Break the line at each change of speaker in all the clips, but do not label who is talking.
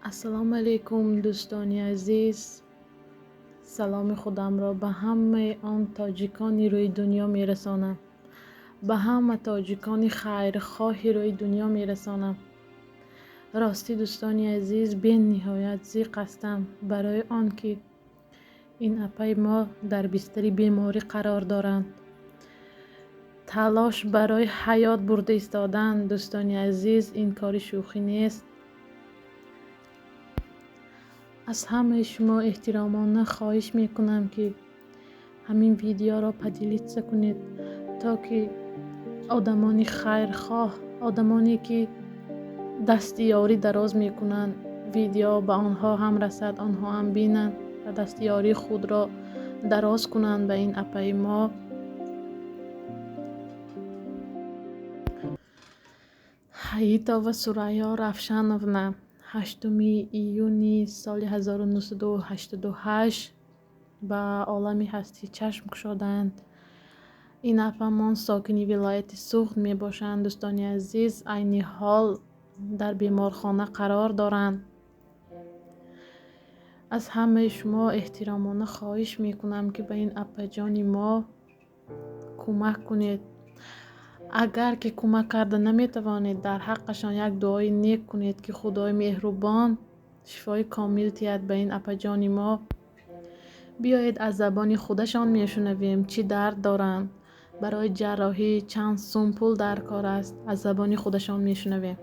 Ассалому алайкум, дӯстони азиз. Саломи худамро ба ҳамаи он тоҷикони рӯи дунё мерасонам, ба ҳама тоҷикони хайрхоҳи рӯи дунё мерасонам. Ростӣ, дӯстони азиз, бениҳоят зиқ ҳастам барои он ки ин апаи мо дар бистари беморӣ қарор доранд. Талош барои ҳаёт бурда истодан, дӯстони азиз, ин кори шӯхӣ нест. Аз ҳамаи шумо эҳтиромона хоҳиш мекунам, ки ҳамин видеоро поделиться кунед, то ки одамони хайрхоҳ, одамоне ки дасти ёрӣ дароз мекунанд, видео ба онҳо ҳам расад, онҳо ҳам бинанд ва дасти ёрии худро дароз кунанд ба ин апаи мо. Ҳаитова Сурайё Равшановна 8 июни соли 1988 ба олами ҳастӣ чашм кушоданд. Ин апамон сокини вилояти Суғд мебошанд. Дӯстони азиз, айни ҳол дар беморхона қарор доранд. Аз ҳамаи шумо эҳтиромона хоҳиш мекунам, ки ба ин апаҷони мо кӯмак кунед. Агар ки кӯмак карда наметавонед, дар ҳаққашон як дуои нек кунед, ки Худои меҳрубон шифои комил диҳад ба ин апаҷони мо. Биёед, аз забони худашон мешунавем, чӣ дард доранд, барои ҷарроҳӣ чанд сум пул дар кор аст, аз забони худашон мешунавем.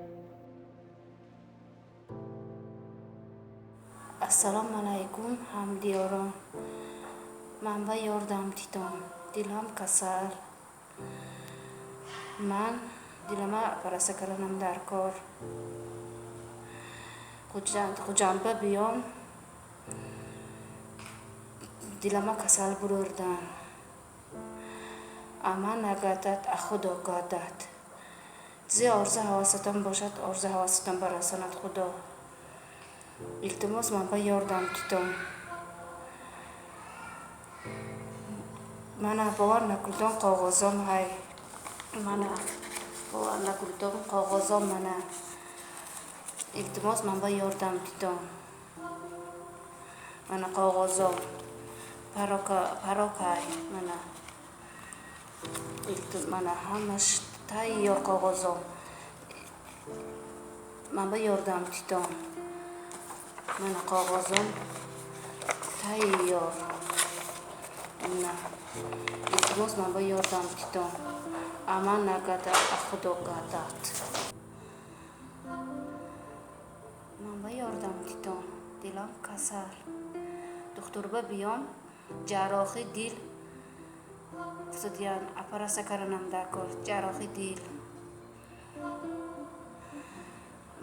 Ассалому алайкум, ҳамдиёрон. Ман ба ёрдам дидам, дилам касал. Ман дилама операция карданам дар кор. Хуҷандба биём, дилама касал бурурдан. Ама нагардад, а Худо гардад. Зи орзу ҳавасатон бошад, орзу ҳавасатон барасонад Худо. Илтимос, ман ба ёрдам дидам. Мана бовар накунтон, коғозом ҳай. Мана бовар накунтон, коғозом мана. Илтимос, ман ба ёрдам дидам. Мана коғозом. Парокай мана. Мана ҳамаш тайёр коғозом. Ман ба ёрдам дидам. Мана коғозом тайёр. Мана. Илтимос, ман ба ёрдам дидам. Ама нагардад, а Худо гардад. Ман ба ёрдам дидам. Дилам касал. Духтурба биём, ҷарроҳи дил гуфтадиян, операция карданам дар кор, ҷарроҳи дил.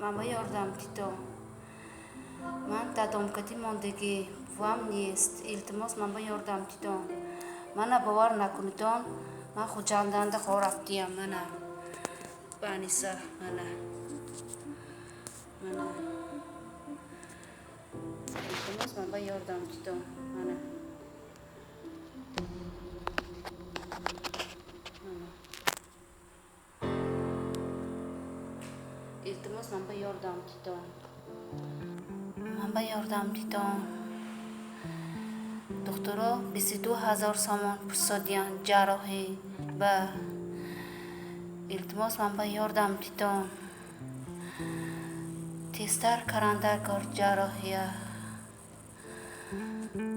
Ман ба ёрдам дидам. Ман дадомкатӣ мондагӣ, бувам нест. Илтимос, ман ба ёрдам дидам. Мана бовар накунедон, ман Хуҷанданда хор рафтиям. Мана Баниса, мана. Мана. Илтимос, ман ба ёрдам дидам. Мана. Мана. Илтимос, ман ба ёрдам дидам. Ман ба ёрдам дидам. Духтуро 22 000 сомон пурсодиян ҷарроҳӣ ба. Илтимос, ман ба ёрдам дидам. Тезтар каран дар кор ҷарроҳия.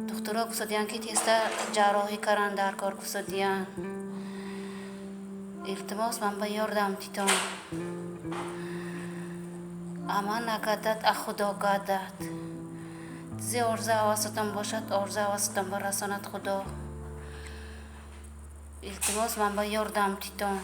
Духтуро гуфтодиян, ки тезтар ҷарроҳӣ каран дар кор гуфтодиян. Илтимос, ман ба ёрдам дидам. Ама нагардад, а Худо гардад. Зи орзу ҳавасатон бошад, орзу ҳавасатон барасонад Худо. Илтимос, ман ба ёрдам дидам.